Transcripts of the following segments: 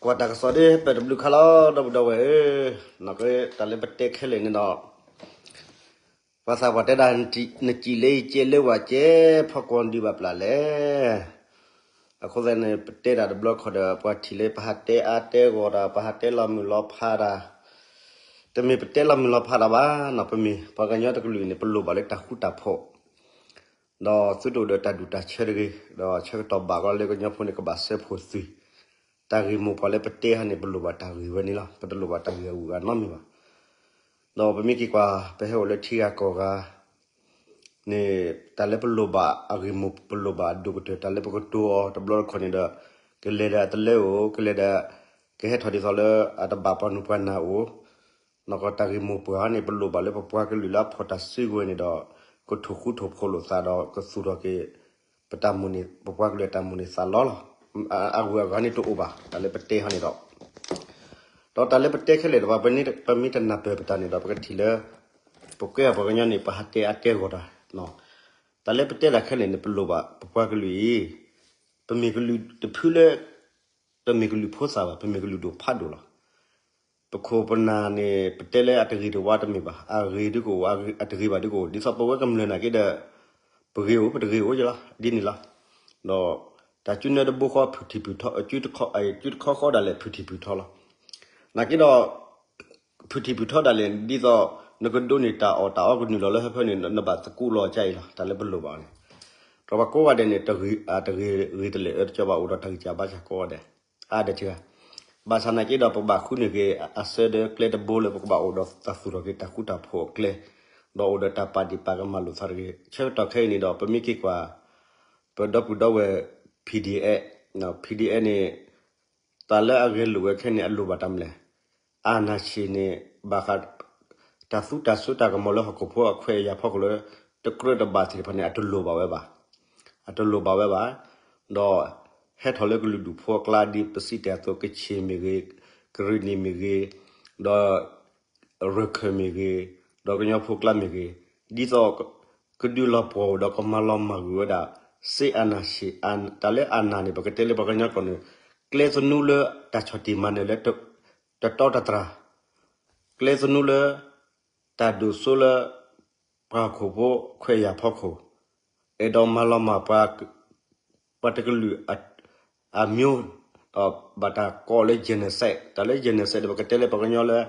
ပှၤတၢ်ကစီၣ်ဒ်ပတဘျုးခါလီၤ ဒီပုၢ်ဒီဝဲၢ်ဧၢ, နကတၢ်လၢပတဲခဲလၢာ်န့ၣ်ဒီး ပှၤသးပှၢ်တဲဒၣ် နစံးလၢယကဲလၢဝဲကဲ ဖီကွီၤဒုးဘၣ်ပျၢ်လဲၣ်. အဃိသတးန့ၣ် ပတဲတၢ်တဘျီခီၣ်ဒီး ပှၤထံၣ်လၢပဟးတဲအါတဲဂီၢ်တၢ် ပဟးတဲလီၤမုၢ်လီၤဖးတၢ်, တမ့ၢ်ပတဲလီၤမုၢ်လီၤဖးတၢ်ဘၣ်နီၤ, ပမ့ၢ်ပှၤကညီတကလုာ်န့ၣ် ပလိၣ်ဘၣ်လၢတၢ်ဃူတၢ်ဖိး ဒီးသုတအိၣ်ဒီးတၢ်ဒူၣ်တၢ်ဆၢတဂ့ၤ, ဒီးဆၢကတီၢ်ဘၣ်ကီလၢကညီဖိန့ၣ် ကဘၣ်စၢဖှိၣ်သုး, တၢ်ဂ့ၢ်မိၢ်ပှၢ်လၢပတဲဟီန့ၣ် ပလိၣ်ဘၣ်တၢ်ဂ့ၢ်ဝဲန့ၣ်လီၤ. ပတလိၣ်ဘၣ်တၢ်ဂ့ၢ်အဂုၤအဂၤနီတမံၤဘၣ်. ဒီးပမ့ၢ်က့ၤကွၢ် ပဟဲအိၣ်လၢထံဂၤကီၢ်ဂၤန့ၣ် တၢ်လၢပလိၣ်ဘၣ်အဂ့ၢ်မိၢ်ပလိၣ်ဘၣ်အဒိၣ်ကတၢၢ် တၢ်လၢပကတိၤအီၤတဘျီတခီၣ်န့ၣ်ဒီး ကလဲၤဒီးအတလၢအိၣ်, ကလဲၤဒီး ကဟဲထီၣ်ဒ်သိးလၢအတဘၣ်ပှၤနုၢ်ပှၤနၢ်အိၣ် နီၢ်ကီၢ်တၢ်ဂ့ၢ်မိၢ်ပှၢ်န့ၣ် ပလိၣ်ဘၣ်လၢပပှၤကလုာ်လၢအဖီၣ်တၢ်စုကဝဲၤန့ၣ်ဒီး ကထိၣ်ဃူထိၣ်ဖိးလိာ်သးဒီး ကသူၣ်ထီၣ်က့ၤ ပတၢ်မိၣ်န့ၢ် ပပှၤကလုာ်အတၢ်မိၣ်န့ၢ်သးလီလီၤ. အဂုၤအဂၤန့ၣ်တအိၣ်ဘၣ် တၢ်လၢပတဲဟီန့ၣ်ဒီး ဒီးတၢ်လၢပတဲခဲလၢာ်တဖၣ် ပမ့ၢ်တနၢ်ပၢၢ်ပတၢ်န့ၣ်ဒီး ပကထံၣ်လၢ ပကဲပှၤကညီန့ၣ် ပဟးတဲအါတဲဂီၢ်တၢ်, တၢ်လၢပတဲတၢ်ခဲလၢာ်န့ၣ် ပလိၣ်ဘၣ်ပပှၤကလုာ်အံၤ ပမ့ၢ်ကလုာ်တဖုလၢ တမ့ၢ်ကလုာ်ဖိသၣ်ဘၣ်, ပမ့ၢ်ကလုာ်ဒိၣ်ဖးဒိၣ်လီၤ. ပခိၣ်ပနၢ်န့ၣ် ပတဲလၢအတဂ့ၤတဝါတမ့ၢ်ဘၣ်, အဂ့ၤဒုကအိၣ်, အတဂ့ၤဘၣ်ဒုကအိၣ်, ဒ်သိးပဝဲကမျၢၢ်နာ်က့ဒီး ပဂ့ၤအိၣ် ပတဂ့ၤအိၣ်ယလီၤ ဒ်န့ၣ်လီၤ. ဒီးတၢ်စုနဲတဘိဃီ ဖုၣ်ထံၣ်ဖုၣ်ထီ, စုတခီဃီဒၣ်လဲာ် ဖုၣ်ထံၣ်ဖုၣ်ထီလီၤ. နာ်က့ဒီး ဖုၣ်ထံၣ်ဖုၣ်ထီဒၣ်လဲာ် ဒ်သိး နကဒိးန့ၢ်တၢ်အီၣ်တၢ်အီကနုာ်လီၤလၢဟၢဖၢန့ၣ် နဘၣ်သကူးလီၤကါအံၤလီၤ. တၢ်လၢပလိၣ်ဘၣ်န့ၣ် ဒီးပှၤကိးဂၤဒဲးန့ၣ် တဂ့ၤဂ့ၤတလဲာ်အၢတကီဘၣ် အိၣ်ဒီးတၢ်ဂံၢ်စၢ်ဘါစၢ်ကိးဂၤဒဲး အါဒဲးတဂၤ. ဘၣ်ဆၣ်နာ်က့ဒီး ပဘၣ်ဃုန့ၢ်က့ၤအဆၢဒီးကျဲတဘိလၢ ပကဘၣ်အိၣ်ဒီးတၢ်သူၣ်ထီၣ်က့ၤတၢ်ဃူတၢ်ဖိးအကျဲ, ဒီးအိၣ်ဒီးတၢ်ပာ်ဒံးပာ်ကမၣ်လိာ်သးတဂ့ၤ. ဆၢကတီၢ်ခဲအံၤန့ၣ်ဒီး ပမ့ၢ်က့ၤကွၢ် ပဒီပုၢ်ဒီဝဲၢ် P D F, P D F န့ၣ် တၢ်လၢအဂဲၤလိာ်ဝဲခဲန့ၣ် အလိၣ်ဘၣ်တၢ်မနုၤလဲၣ်. အာဏာရှင်န့ၣ် ဘၣ်ဃး တၢ်သူတၢ်စိတၢ်ကမီၤလၢဟီၣ်ခိၣ်ဖိအခွဲးအယာ်ဖီခိၣ်လၢ တကြၢးတဘၣ်သ့ၣ်တဖၣ်န့ၣ် အတလိၣ်ဘၣ်ဝဲဘၣ်. အတလိၣ်ဘၣ်ဝဲဘၣ်. ဒီးဟဲထီၣ်လၢကလုာ်ဒူၣ်ဖိအကျါ ဒ်ပစံးတ့ၢ်အသိး ကချ့ၣ်မ့ၢ်ဂ့ၤ, ကရံၣ်နံၣ်မ့ၢ်ဂ့ၤ, ဒီး ရခၢၣ်မ့ၢ်ဂ့ၤ, ဒီးကညီဖိကျါမ့ၢ်ဂ့ၤ, ဒ်သိး ကဒုးလီၤပှီၢ်ဒီးကမၤလီၤမၢ်ကွံာ်ဝဲဒၣ် စစ်အာဏာရှင် တၢ်လၢအာဏာန့ၣ် ပကတဲလၢပှၤကညီကျိာ်န့ၣ် ကျဲသနူလၢတၢ်ဆီၣ်တံၢ်မၤနၢၤလၢ တတီတတြၢ်, ကျဲသနူလၢ တၢ်ဒိၣ်စိလၢ ပှၤဟီၣ်ခိၣ်ဖိခွဲးယာ်ဖီခိၣ်, အဲၣ်ဒိးမၤလီၤမၢ်ပှၤ ပှၤတကလုာ် အမျိုး, ဒီးဘၣ်တၢ်ကိးလၢ genocide, တၢ်လၢ genocide ဒီး ပကတဲလၢပှၤကညီလၢ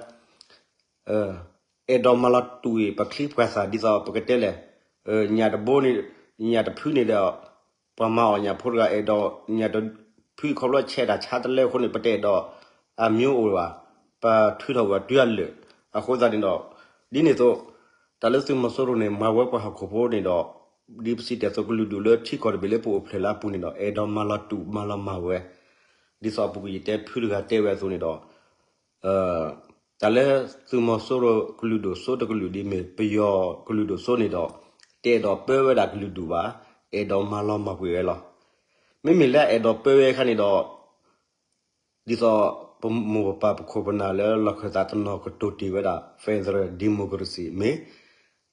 အဲၣ်ဒိးမၤလီၤတူာ်အံၤ ပချံပှၤသၣ်ဒ်သိးပကတဲလဲၣ်, ညၣ်တဘိန့ၣ်, ညၣ်တဖုန့ၣ်ဒီး ပှၤမၤအီၣ်ညၣ်ဖိတဂၤ အဲၣ်ဒိး ညၣ်တဖုခီဖျိဆဲးတၢ်ဆါတလၢအဃိန့ၣ် ပတအဲၣ်ဒိး အမျိုးအိၣ်ဘၣ်, ပထုးထီၣ်ဝဲတုၤအလၢာ်, အဃိသတးန့ၣ်ဒီး ဒ်န့ၣ်အသိး တၢ်လၢသုးမီၤစိရိၤန့ၣ် မၤဝဲပှၤဟီၣ်ခိၣ်ဖိန့ၣ်ဒီး ဒ်ပစံးတ့ၢ်အသိး ကလုာ်ဒူၣ်လၢထံကီၢ်တဘ့ၣ်လၢပအိၣ်ဖျဲၣ်လၢအပူၤန့ၣ်ဒီး အဲၣ်ဒိးမၤလီၤတူာ်မၤလီၤမၢ်ဝဲ, ဒ်သိးအပူၤကွံာ်ယတဲဖုတဂၤတဲဝဲအသိးန့ၣ်ဒီး တၢ်လၢသုးမီၤစိရိၤ ကလုာ်ဒိၣ်စိတကလုာ်ဒ်မ့ၢ် ပယီၤကလုာ်ဒိၣ်စိန့ၣ်ဒီး တအဲၣ်ဒိးပၢဝဲဒၣ်ကလုာ်ဒူၣ်ဘၣ်, အဲၣ်ဒိးမၤလီၤမၢ်ကွံာ်ဝဲလီၤ. မ့မ့ၢ်လၢအအဲၣ်ဒိးပၢဝဲအခါန့ၣ်ဒီး ဒ်သိးပမိၢ်ပပၢ်ပခိၣ်ပနၢ်လၢလီၢ်ခၢၣ်သးတနီၤကတိၤတ့ၢ်ဝဲဒၣ် federal democracy မ့ၢ်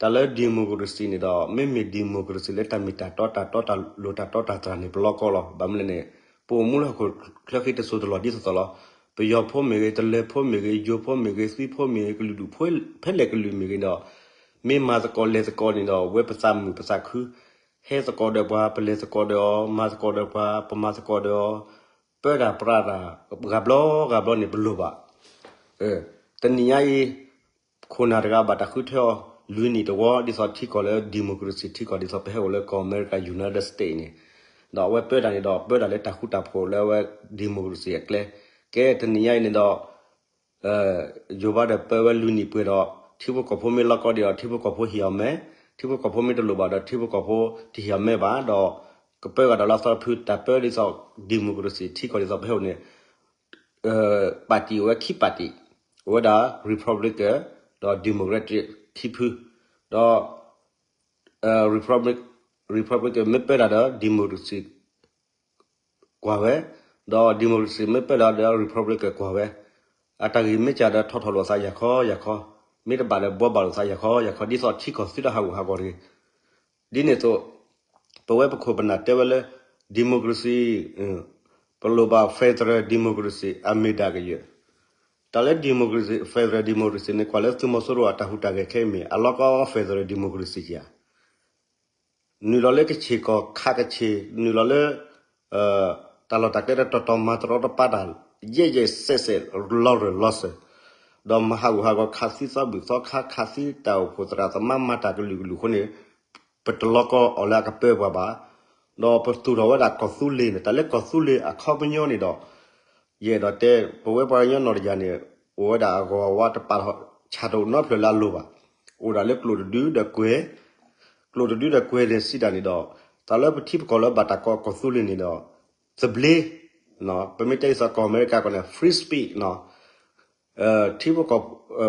တၢ်လၢ democracy န့ၣ်ဒီး မ့မ့ၢ် democracy လၢတၢ်မ့ၢ်တၢ်တီတၢ်တီတၢ်လိၤတၢ်တီတၢ်တြၢ်န့ၣ် ပလီၢ်ကီလီၤ. ဘၣ်မနုၤလဲၣ်န့ၣ် ပအိၣ်မူလၢဟီၣ်ခိၣ်ချၢဃံတစိၤတလီၢ်ဒ်သိးသိးလီၤ. ပယီၤဖိမ့ၢ်ဂ့ၤ, တလၢၤဖိမ့ၢ်ဂ့ၤ, ယိၤဖိမ့ၢ်ဂ့ၤ, သွံၣ်ဖိမ့ၢ်ဂ့ၤ, ကလုာ်ဒူၣ်ဖိ ဖဲလဲၣ်ကလုာ်မ့ၢ်ဂ့ၤဒီး မ့ၢ်မၤသကိးလဲၤသကိးန့ၣ်ဒီး ဝဲပသးမုာ်ပသးခု ဟဲသကိးဒီးပှၤ, ပလဲၤသကိးဒီးအီၤ, မၤသကိးဒီးပှၤ, ပမၤသကိးဒီးအီၤ, ပၢတၢ်ပြးတၢ် ဂၤဘျီဂၤဘျီန့ၣ် ပလိၣ်ဘၣ်. တနံၤညါအံၤ ခိၣ်နၢ်တဂၤဘၣ်တၢ်ဃုထၢအီၤ လွံၢ်နံၣ်တဝီ ဒ်သိးထံကီၢ်လၢ democracy ထံကီၢ် ဒ်သိးပဟဲအိၣ်လၢကီၢ်အမဲရကၤ United States န့ၣ်, ဒီးအဝဲပၢတၢ်န့ၣ်ဒီး ပၢတၢ်လၢတၢ်ဃူတၢ်ဖိးလၢအဝဲ democracy အကျဲ, ကဲတနံၤညါအံၤန့ၣ်ဒီး ယိၤဘၣ်ဒီးပၢဝဲလွံၢ်နံၣ်ပှဲၤဒီး ထံဖိကီၢ်ဖိမ့ၢ်လီၢ်ကီဒံးဒီး ထံဖိကီၢ်ဖိဟ့ၣ်အီၤမဲ, ထံဖိကီၢ်ဖိမ့ၢ်တလိၣ်ဘၣ်ဒီး ထံဖိကီၢ်ဖိတဟ့ၣ်အီၤမဲဘၣ်ဒီး ကပၢဂၤဒီးလၢအသီတဖု တၢ်ပၢဒ်သိး democracy ထံကီၢ်ဒ်သိးပဟဲအိၣ်န့ၣ် ပၣ်တံၣ်အိၣ်ဝဲခံပၣ်တံၣ်, အိၣ်ဝဲဒၣ် Republican ဒီး Democratic ခံဖု, ဒီး Republic Republican မ့ၢ်ပၢတၢ်ဒီး democracy ကွၢ်ဝဲ, ဒီး democracy မ့ၢ်ပၢတၢ်ဒီး Republican ကွၢ်ဝဲ, အတၢ်ဂ့ၢ်မ့ၢ်စှၤဒီးထီၣ်ထီၣ်လိာ်သးယၤခီယၤခီ, မ့ၢ်တဘၣ်ဒီးဘှီဘၣ်လိာ်သးယၤခီယၤခီ ဒ်သိးထံကီၢ်သုတဟးဂူာ်ဟးဂီၤတဂ့ၤ. ဒ်န့ၣ်အသိး ပဝဲပခိၣ်ပနၢ်တဲဝဲလၢ democracy ပလိၣ်ဘၣ် federal democracy အမ့ၢ်ဒၣ်ကယၢၢ်. တၢ်လၢ democracy, federal democracy န့ၣ် ကွၢ်လၢသုးမီၤစိရိၤအတၢ်ဟူးတၢ်ဂဲၤခဲအံၤမ့ၢ် အလီၢ်ကီ federal democracy ဧါ. နုာ်လီၤလၢကဆ့ၣ်ကီၢ်ခးကဆ့ၣ်, နုာ်လီၤလၢ တၢ်လီၢ်တၢ်ကျဲတတီၤတီၤ မၤတရီတပါတၢ် ယဲၢ်ယဲၢ်စဲးစဲး လီၤရၢၢ်လီၤစၢၤ, ဒီးမၤဟးဂူာ်ဟးဂီၤ ခးသံသီဘူၣ်သီခါ, ခးသံတၢ်အိၣ်ဖှိၣ်သရၣ်သမါ မၤတၢ်ကလုာ်ကလုာ်အဃိန့ၣ် ပတလီၢ်ကီအီၤလၢအကပၢပှၤဘၣ်. ဒီးပသူၣ်ထီၣ်ဝဲဒၣ်ကီၢ်သူလ့ၤန့ၣ် တၢ်လၢကီၢ်သူလ့ၤအခီပညီန့ၣ်ဒီး ယအဲၣ်ဒိးတဲ ပဝဲပှၤကညီနီၢ်တယၢ်န့ၣ် အိၣ်ဝဲဒၣ်အဂီၤအဝါတပာ်ထီၣ် ဆၣ်တအိၣ်နီတဖျၢၣ်လၢအလိၤဘၣ်. အိၣ်ဒၣ်လၢကျိာ်တဒုဒီးကွဲၤ, ကျိာ်တဒုဒီးကွဲၤန့ၣ်စံးတၢ်န့ၣ်ဒီး တၢ်လၢပထံပကီၢ်လၢဘၣ်တၢ်ကိးကီၢ်သူလ့ၤန့ၣ်ဒီး သဘျ့, ပမ့ၢ်တဲဒ်သိးကီၢ်အမဲရကၤကီၢ်န့ၣ် free speech နီၤ ထံဖိကီၢ်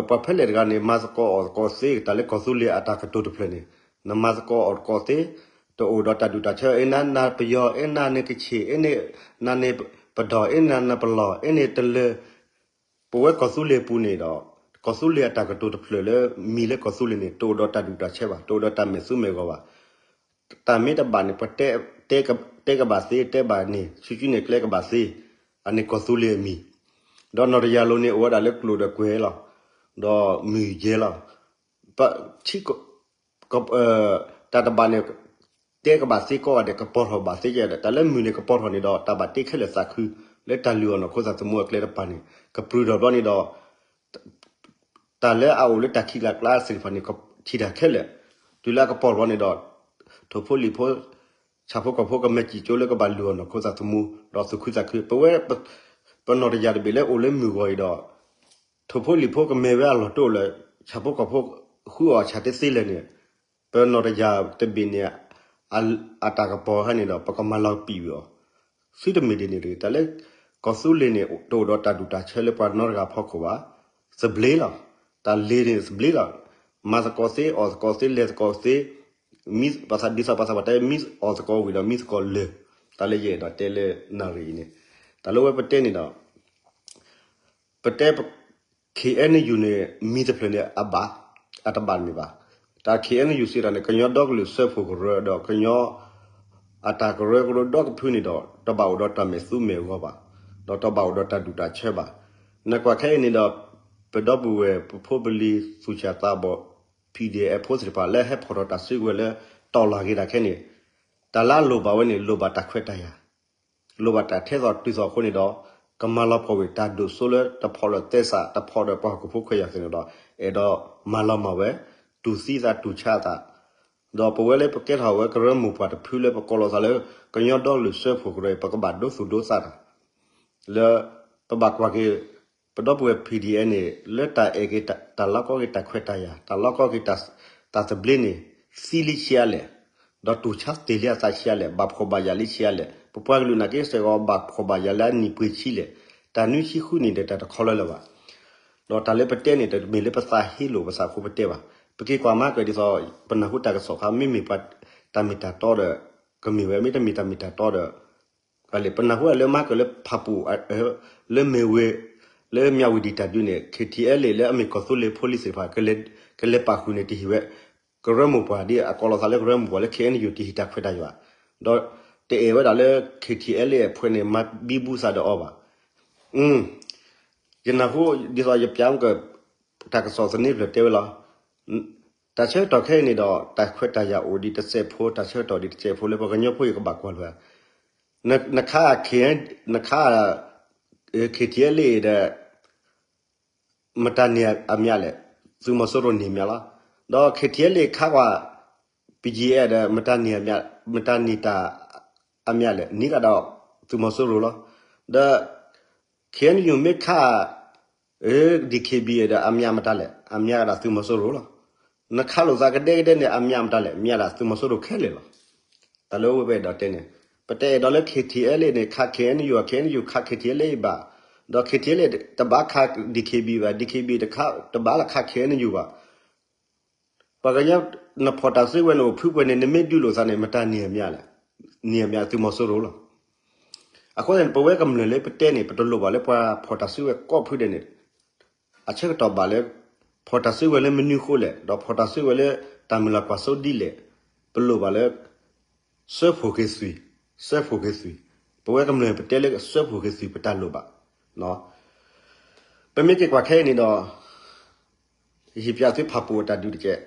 ပှၤဖဲလဲၣ်တဂၤန့ၣ် မၤသကိးအီၣ်သကိးသ့ တၢ်လၢကီၢ်သူလ့ၤအတၢ်ကတိၤတဖျၢၣ်န့ၣ် နမၤသကိးအီၣ်သကိးသ့, တအိၣ်ဒီးတၢ်ဒူၣ်တၢ်ဆၢ အ့ၣ်နၤနၤပယီၤ အ့ၣ်နၤန့ၣ်ကဆ့ၣ် အ့ၣ်န့ၣ် နၤန့ၣ်ပဒီၣ် အ့ၣ်နၤနၤပလီၢ် အ့ၣ်န့ၣ်တလၢ ပဝဲကီၢ်သူလ့ၤပူၤန့ၣ်ဒီး ကီၢ်သူလ့ၤအတၢ်ကတိၤတဖျၢၣ်လၢ မံၤလၢကီၢ်သူလ့ၤန့ၣ် တအိၣ်ဒီးတၢ်ဒူၣ်တၢ်ဆၢဘၣ်, တအိၣ်ဒီးတၢ်မဲာ်သူမဲာ်ဂီၤဘၣ်. တၢ်မ့ၢ်တဘၣ်န့ၣ် ပတဲ တဲကဘၣ်သ့ တဲဘၣ်န့ၣ် ဆူကၠံန့ၣ်ကျဲကဘၣ်သ့, အန့ၣ်ကီၢ်သူလ့ၤအမံၤ, ဒီးနီၢ်တယၢ်လိၤန့ၣ် အိၣ်ဝဲဒၣ်လၢကျိာ်ဒီးကွဲၤလီၤ, ဒီးမုၢ်ယဲလီၤ. ပ ထံ တၢ်တဘၣ်န့ၣ် တဲကဘၣ်သ့ကိးဂၤဒဲး ကပီၤထီၣ်ဘၣ်သ့ကဲဒီး တၢ်လၢမုၢ်န့ၣ်ကပီၤထီၣ်န့ၣ်ဒီး တၢ်ဘၣ်တ့ခဲလၢာ်သးခု လၢတၢ်လုၢ်အီၣ်နီၢ်ခိသးသမူအကျဲတပၤန့ၣ် ကပြုၢ်ထီၣ်ဘျီန့ၣ်ဒီး တၢ်လၢအအိၣ်လၢတၢ်ခံးကျါကျါသ့ၣ်တဖၣ်န့ၣ် ထံၣ်တၢ်ခဲလၢာ်, တုၤလၢအကပီၤထီၣ်ဘျီန့ၣ်ဒီး ထိၣ်ဖိလံၣ်ဖိ ဆၣ်ဖိကီၢ်ဖိကမဲာ်ကံၢ်ကၠိလၢကဘၣ်လုၢ်အီၣ်နီၢ်ခိသးသမူ ဒီးသူၣ်ခုသးခု ပဝဲ ပနီၢ်တယၢ်တဘ့ၣ်လၢအိၣ်လၢမုၢ်ဂီၤအံၤဒီး ထိၣ်ဖိလံၣ်ဖိကမဲာ်ဝဲအလီၢ်တအိၣ်လၢ ဆၣ်ဖိကီၢ်ဖိဃုအီၣ်ဆၣ်တသ့လၢာ်န့ၣ် ပနီၢ်တယၢ်တဘ့ၣ်န့ၣ် အတၢ်ကပီၤဟဲန့ၣ်ဒီး ပကမၤလီၤပံာ်ဝံၤအီၤ သုတမ့ၢ်ဒ်န့ၣ်တဂ့ၤ. တၢ်လၢ ကီၢ်သူလ့ၤန့ၣ် တအိၣ်ဒီးတၢ်ဒူၣ်တၢ်ဆၢလၢပှၤနီတဂၤဖီခိၣ်ဘၣ်. သဘျ့လီၤ. တၢ်လ့ၤန့ၣ်သဘျ့လီၤ. မၤသကိးသ့ အီၣ်သကိးသ့ လဲၤသကိးသ့ မ့ၢ်ပသးဒ်သိးပှၤသးပှၢ်တဲ မ့ၢ်အီၣ်သကိးဝံၤဒီးမ့ၢ်သကိးလၢာ်, တၢ်လၢယအဲၣ်ဒိးတဲလၢနၣ်ရံၣ်အံၤန့ၣ် တၢ်လၢဝဲပတဲန့ၣ်ဒီး ပတဲ ခ့ၣ်အဲၣ်ယူၣ်န့ၣ် မံၤတဖျၢၣ်န့ၣ် အဘၣ်, အတဘၣ်တမ့ၢ်ဘၣ်. တၢ်ခ့ၣ်အဲၣ်ယူၣ်စံးတၢ်န့ၣ် ကညီဒီကလုာ်စၢဖှိၣ်ကရၢဒီးကညီ အတၢ်ကရၢကရိဒီကဖုန့ၣ်ဒီး တဘၣ်အိၣ်ဒီးတၢ်မဲာ်သူမဲာ်ဂီၤဘၣ်, ဒီးတဘၣ်အိၣ်ဒီးတၢ်ဒူၣ်တၢ်ဆၢဘၣ်. နကွၢ်ခဲအံၤန့ၣ်ဒီး ပဒီပုၢ်ဝဲၢ် ပဖိပလံၤ သူၣ်စၢ်သးဘီၣ် ဖံးဒ့ၣ်အဲၣ်ဖိသ့ၣ်တဖၣ် လၢဟဲဖီၣ်ထီၣ်တၢ်စုကဝဲၤလၢ တီၢ်လီၤက့ၤတၢ်ခဲန့ၣ် တၢ်လၢအလိၣ်ဘၣ်ဝဲန့ၣ် လိၣ်ဘၣ်တၢ်ခွဲးတၢ်ယာ် လိၣ်ဘၣ်တၢ်ထဲသိးတုၤသိးအဃိန့ၣ်ဒီး ကမၤလီၤပှီၢ်ဝဲတၢ်ဒိၣ်စိလၢတဖိးဒီးသဲစး တဖိးဒီးပှၤဟီၣ်ခိၣ်ဖိခွဲးယာ်သ့ၣ်န့ၣ်ဒီး အဲၣ်ဒိးမၤလီၤမၢ်ဝဲ တူၢ်သံသးတူၢ်ဆါသး ဒီးပဝဲလၢပကဲထီၣ်ဝဲကရၢမိၢ်ပှၢ်တဖုလၢပကိးလီၤသးလၢ ကညီဒီကလုာ်စၢဖှိၣ်ကရၢအံၤ ပကဘၣ်ဒိသူၣ်ဒိသးတၢ် လၢ ပဘၣ်ကွၢ်က့ၤ ပဒီပုၢ်ဝဲၢ် ဖံးဒ့ၣ်အဲၣ်န့ၣ် လၢတၢ်အဲၣ်က့ၤတၢ်လီၢ်ကီက့ၤတၢ်ခွဲးတၢ်ယာ် တၢ်လီၢ်ကီက့ၤတၢ်သဘျ့န့ၣ် သံလံဆံးအါလဲၣ်, ဒီးတူၢ်ဆါသ့ၣ်လံအသးဆံးအါလဲၣ်, ဘၣ်ဖှီၣ်ဘၣ်ယာ်လံဆံးအါလဲၣ်, ပပှၤကလုာ်နာ်က့စ့ၢ်ကီး ဘၣ်ဖှီၣ်ဘၣ်ယာ်လၢအနံၣ်ပှ့ၤဆံလဲၣ်, တၢ်နွံဆံဃုနံၣ်ဒီးတၢ်တခီလၢလၢၤဘၣ်. ဒီးတၢ်လၢပတဲန့ၣ် တမ့ၢ်လၢပသးဟ့လိာ်ပသးအဃိပတဲဘၣ်. ပက့ၤကွၢ်မၤကၢၢ်ဒ်သိး ပနၢ်ဟူတၢ်ကစီၣ်ခါ မ့မ့ၢ်ပှၤတၢ်မ့ၢ်တၢ်တီဒီး ကမ့ၢ်ဝဲ မ့တမ့ၢ်တၢ်မ့ၢ်တၢ်တီဒီး ပနၢ်ဟူလၢမၤကၢၢ်လၢဖၣ်ပူၣ် လၢမ့ၢ်ဝ့ၢ် လၢမၠးဝတံၤတၢ်ဒုးန့ၣ် ခ့ၣ်ထံၣ်အဲလ့ၣ် လၢအမ့ၢ်ကီၢ်သူလ့ၤဖိလံၤသ့ၣ်တဖၣ် ကလဲၤပာ်ဃုာ်န့ၣ်တဟ့ၣ်ဝဲ ကရၢမိၢ်ပှၢ် ဒ်အကိးလီၤသးလၢကရၢမိၢ်ပှၢ်လၢ ခ့ၣ်အဲၣ်ယူၣ် တဟ့ၣ်တၢ်ခွဲးတၢ်ယာ်, ဒီးတအဲၣ်ဝဲဒၣ်လၢ ခ့ၣ်ထံၣ်အဲလ့ၣ် အဖှဲးန့ၣ် မၤဘံဘူသးဒီးအီၤဘၣ်. ယနၢ်ဟူ ဒ်သိးယပျးမကၢၢ် တၢ်ကစီၣ်သန့ဖျၢၣ်တဲဝဲလီၤ. တၢ်ဆၢကတီၢ်ခဲအံၤန့ၣ်ဒီး တၢ်ခွဲးတၢ်ယာ်အိၣ်ဒံးတစဲးဖိ, တၢ်ဆၢကတီၢ်ဒံးတစဲးဖိလၢပှၤကညီဖိအံၤကဘၣ်ကွၢ်လိာ်, နခါ နခါ ခ့ၣ်ထံၣ်အဲလ့ၣ်ဒီး မတၤန့ၢ်အမျးလဲၣ်, သုးမီၤစိရိၤန့ၢ်အမျးလီၤ. ဒီးခ့ၣ်ထံၣ်အဲလ့ၣ်ခါကွၢ် ပယံၤအဲၣ်ဒီး မတၤန့ၢ်အမျး, မတၤန့ၢ်တၢ်အမျးလဲၣ်, န့ၢ်ကဒီးသုးမီၤစိရိၤလီၤ. ဒီး ခ့ၣ်အဲၣ်ယူၣ် မ့ၢ်ခါ ဒံၣ်ခ့ၣ်ဘံၣ်အဲၣ်ဒီး အမျးမတၤလဲၣ်, အမျးကဒီးသုးမီၤစိရိၤလီၤ. နခးလိာ်သးကဒဲကဒဲန့ၣ် အမျးမတၤလဲၣ်, မျးဒၣ်သုးမီၤစိရိၤခဲလၢာ်လီၤ. တၢ်လၢဝဲပအဲၣ်ဒိးတဲန့ၣ် ပတအဲၣ်ဒိးလၢ ခ့ၣ်ထံၣ်အဲလ့ၣ်န့ၣ် ခး ခ့ၣ်အဲၣ်ယူၣ်, ခ့ၣ်အဲၣ်ယူၣ်ခး ခ့ၣ်ထံၣ်အဲလ့ၣ်ဘၣ်, ဒီး ခ့ၣ်ထံၣ်အဲလ့ၣ် တဘၣ်ခး ဒံၣ်ခ့ၣ်ဘံၣ်ဘၣ်, ဒံၣ်ခ့ၣ်ဘံၣ်တဘၣ်လၢခး ခ့ၣ်အဲၣ်ယူၣ်ဘၣ်. ပှၤကညီ နဖီၣ်တၢ်စုကဝဲၤန့ၣ် အိၣ်ဖုပှဲၤန့ၣ် နမ့ၢ်ဒုးလိာ်သးန့ၣ် မတၤန့ၢ်အမျးလဲၣ်, န့ၢ်အမျးသုးမီၤစိရိၤလီၤ. အဃိသတးန့ၣ် ပဝဲကမျၢၢ်လၢပတဲန့ၣ် ပတလိၣ်ဘၣ်လၢပှၤဖီၣ်တၢ်စုကဝဲၤကိးဖုဒဲးန့ၣ် အဆၢကတီၢ်ဘၣ်လၢ ဖီၣ်တၢ်စုကဝဲၤလၢမနုၤအဃိလဲၣ်, ဒီးဖီၣ်တၢ်စုကဝဲၤလၢတၢ်မုၢ်လၢ်ကွၢ်စိဒ်လဲၣ်, ပလိၣ်ဘၣ်လၢ စၢဖှိၣ်က့ၤသွံၣ်, စၢဖှိၣ်က့ၤသွံၣ်, ပ ပဝဲကမျၢၢ်ပတဲလၢကစၢဖှိၣ်က့ၤသုးပတၢ်လိၣ်ဘၣ်. ပမ့ၢ်က့ၤကွၢ်ခဲအံၤန့ၣ်ဒီး ယဟ့ၣ်ပၠးသုဖၣ်ပူၣ်အတၢ်ဒုးတက့ၢ်.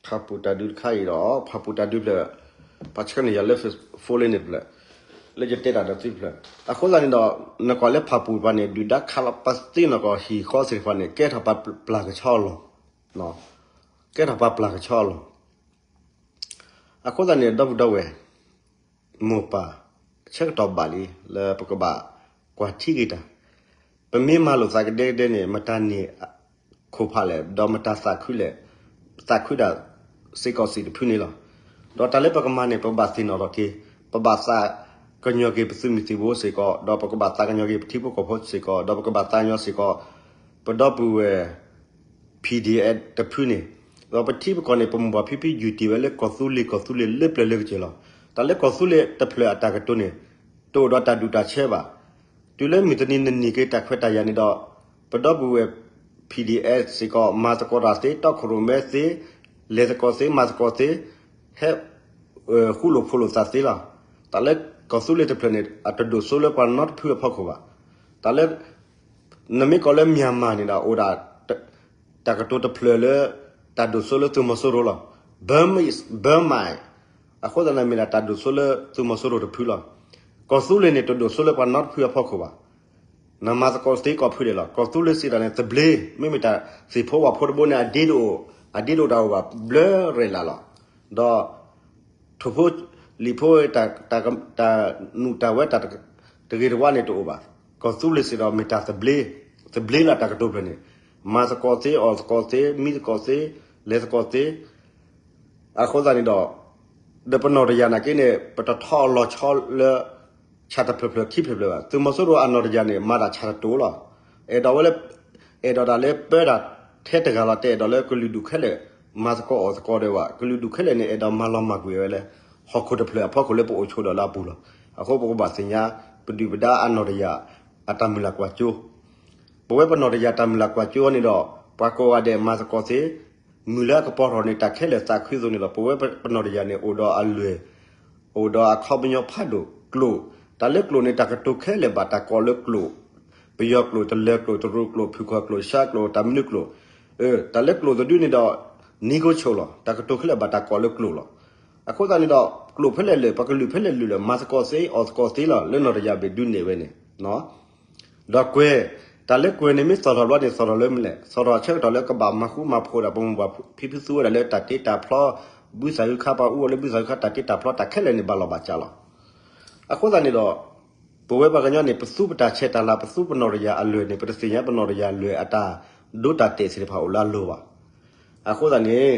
ဖၣ်ပူၣ်တၢ်ဒုးတခါအံၤဒီး ဖၣ်ပူၣ်တၢ်ဒုးဖျၢၣ်, ပှၤဆှၢန့ၢ်ယၤလၢ phone လၢန့ၣ်တဖျၢၣ်, လၢယတဲတၢ်ဒီးသုတဖျၢၣ်. အဃိသတးန့ၣ်ဒီး နကွၢ်လၢဖၣ်ပူၣ်တဖၣ်န့ၣ် ဒုၣ်ဒါခးလီၤပသ့နီၢ်ကီၢ်ဟံၣ်ဃီသ့ၣ်တဖၣ်န့ၣ် ကဲထီၣ်ပှၤပျၢ်ကဆီအလီၢ်, ကဲထီၣ်ပှၤပျၢ်ကဆီအလီၢ်. အဃိသတးန့ၣ် ဒီပုၢ်ဒီဝဲၢ် မိၢ်ပၢ် ဆၢကတီၢ်ဘၣ်လံ လၢပကဘၣ်ကွၢ်ထံက့ၤတၢ်, ပမ့ၢ်မၤလိာ်သးကဒဲကဒဲန့ၣ် မတၤန့ၢ်ခိၣ်ဖးလဲၣ် ဒီးမတၤသးခုလဲၣ်, သးခုဒၣ်စ့ၢ်ကီးစ့ၢ်တဖုန့ၣ်လီၤ. ဒီးတၢ်လၢပကမၤန့ၣ် ပဘၣ်သ့ၣ်နီၣ်ထီၣ်က့ၤ, ပဘၣ်သးကညီၤက့ၤပသုးမုၢ်သံၣ်ဘိစ့ၢ်ကီး, ဒီးပကဘၣ်သးကညီၤက့ၤပထံဖိကီၢ်ဖိစ့ၢ်ကီး, ဒီးပကဘၣ်သးကညီၤစ့ၢ်ကီး ပဒီပုၢ်ဝဲၢ် PDF တဖုန့ၣ်, ဒီးပထံပကီၢ်န့ၣ် ပမိၢ်ပၢ်ဖံဖုယုၢ်တ့ၢ်ဝဲလၢကီၢ်သူလ့ၤ ကီၢ်သူလ့ၤလၢပျၢၤလၢကစၢၢ်လီၤ. တၢ်လၢကီၢ်သူလ့ၤတဖျၢၣ်အတၢ်ကတိၤန့ၣ် တအိၣ်ဒီးတၢ်ဒူၣ်တၢ်ဆၢဘၣ်. တုၤလၢမုၢ်တနံၤနနံၤက့ၤတၢ်ခွဲးတၢ်ယာ်န့ၣ်ဒီး ပဒီပုၢ်ဝဲၢ် PDF စ့ၢ်ကီး မၤသကိးတၢ်သ့ တီခိၣ်ရိၣ်မဲသ့ လဲၤသကိးသ့ မၤသကိးသ့ ဟဲ ဃူလိာ်ဖိးလိာ်သးသ့လီၤ. တၢ်လၢကီၢ်သူလ့ၤတဖျၢၣ်န့ၣ် အတဒိၣ်စိလၢပှၤနီတဖုအဖီခိၣ်ဘၣ်. တၢ်လၢ နမ့ၢ်ကီးလၢ Myanmar န့ၣ်ဒီး အိၣ်ဒၣ် တၢ်ကတိၤတဖျၢၣ်လၢ တၢ်ဒိၣ်စိလၢသုးမီၤစိရိၤလီၤ. Burmese, Burma အဃိသတးန့ၣ်မ့ၢ်ဒၣ်တၢ်ဒိၣ်စိလၢသုးမီၤစိရိၤတဖုလီၤ. ကီၢ်သူလ့ၤန့ၣ် တဒိၣ်စိလၢပှၤနီတဖုအဖီခိၣ်ဘၣ်. နမၤသကိးသ့ကီၢ်ဖုဒဲးလီၤ. ကီၢ်သူလ့ၤစံးတၢ်န့ၣ် သဘျ့, မ့မ့ၢ်တၢ်သ့ၣ်ဖိဝၣ်ဖိတဘိန့ၣ် အဒ့တအိၣ်, အဒ့တအိၣ်တၢ်အိၣ်ဘၣ် ဘျၢရဲၣ်လးလီၤ. ဒီး ထိၣ်ဖိလံာ်ဖိ တၢ်နုာ်တၢ်ဝဲတၢ်တဂ့ၤတဝါန့ၣ်တအိၣ်ဘၣ်. ကီၢ်သူလ့ၤစံးဒီးမ့ၢ်တၢ်သဘျ့, သဘျ့လၢတၢ်ကတိၤဖျၢၣ်န့ၣ်, မၤသကိးသ့, အီၣ်သကိးသ့, မံသကိးသ့, လဲၤသကိးသ့ အဃိသတးန့ၣ်ဒီး ဒီးပနီၢ်တယၢ်နာ်က့န့ၣ် ပတထီၣ်အလီၤဆီလၢ ဆၣ်တဖျၢၣ်ဖျၢၣ်ခံဖျၢၣ်ဖျၢၣ်ဘၣ်. သုးမီၤစိရိၤအနီၢ်တယၢ်န့ၣ် မၤတၢ်ဆၣ်တတိၤလီၤ. အဲၣ်ဒိးဝဲလၢ အဲၣ်ဒိးတၢ်လၢပၢတၢ်ထဲတဂၤလီၤ. တအဲၣ်ဒိးလၢကလုာ်ဒူၣ်ခဲလၢာ် မၤသကိးအီၣ်သကိးဒီးဘၣ်. ကလုာ်ဒူၣ်ခဲလၢာ်န့ၣ် အဲၣ်ဒိးမၤလီၤမၢ်ကွံာ်ဝဲလၢ ဟီၣ်ခိၣ်တဖျၢၣ်အဖီခိၣ်လၢပအိၣ်ဆိးဒီးလၢအပူၤလီၤ. အဃိပကဘၣ်သ့ၣ်ညါ ပဒုၣ်ပဒါအနီၢ်တယၢ် အတၢ်မုၢ်လၢ်ကွၢ်စိ ပဝဲပနီၢ်တယၢ်တၢ်မုၢ်လၢ်ကွၢ်စိန့ၣ်ဒီး ပှၤကိးဂၤဒဲးမၤသကိးသ့, မုၢ်လၢအကပီၤထီၣ်န့ၣ် တၢ်ခဲလၢာ်သးခုအသိးန့ၣ်ဒီး ပဝဲပနီၢ်တယၢ်န့ၣ် အိၣ်ဒီးအလွဲၢ်, အိၣ်ဒီးအခီပညီဖးဒိၣ်ကျိာ်, တၢ်လၢကျိာ်န့ၣ် တၢ်ကတိၤခဲလၢာ်ဘၣ်တၢ်ကိးလၢကျိာ်, ပယီၤကျိာ်, တလၢၤကျိာ်, တရူးကျိာ်, ဖုၣ်ခီၣ်ကျိာ်, ရှါကျိာ်, တၢ်မနုၤကျိာ်, တၢ်လၢကျိာ်တဒုန့ၣ်ဒီး နံၤကိဆိၣ်လီၤ. တၢ်ကတိၤခဲလၢာ် ဘၣ်တၢ်ကိးလၢကျိာ်လီၤ. အဃိသတးန့ၣ်ဒီး ကျိာ်ဖဲလဲၣ်လၢာ် ပကလုာ်ဖဲလဲၣ်လုာ်လၢာ် မၤသကိးသ့ အီၣ်သကိးသ့လီၤ. လၢနီၢ်တယၢ်ဘ့ၣ်ဒုးနဲၣ်ဝဲန့ၣ် ဒီးကွဲး, တၢ်လၢကွဲးန့ၣ် မ့ၢ်သီၣ်ထီၣ်ဘျီန့ၣ် သီၣ်ထီၣ်လၢမနုၤလဲၣ်, သီၣ်ထီၣ်ဆၢကတီၢ်လၢကဘၣ်မၤဃူမၤဖိးဒီး ပမိၢ်ပၢ်ဖံဖုသူဝဲဒၣ်လၢတၢ်တ့တၢ်ဖျီ, ဘုသၣ်ဟုခါ ပှၤအူအီၤလၢဘုသၣ်ဟုခါ တၢ်တ့တၢ်ဖျီ တၢ်ခဲလၢာ်န့ၣ် ဘၣ်လီၤဘၣ်စးလီၤ. အဃိသတးန့ၣ်ဒီး ပဝဲပှၤကညီန့ၣ် ပသူပတၢ်ဆဲးတၢ်လၤ ပသူပနီၢ်တယၢ်အလွဲၢ်န့ၣ် ပတသ့ၣ်ညါပနီၢ်တယၢ်အလွဲၢ်အတၢ်ဒိတၢ်တဲာ်သ့ၣ်တဖၣ်အိၣ်လၢအလိၤဘၣ်. အဃိသတးန့ၣ်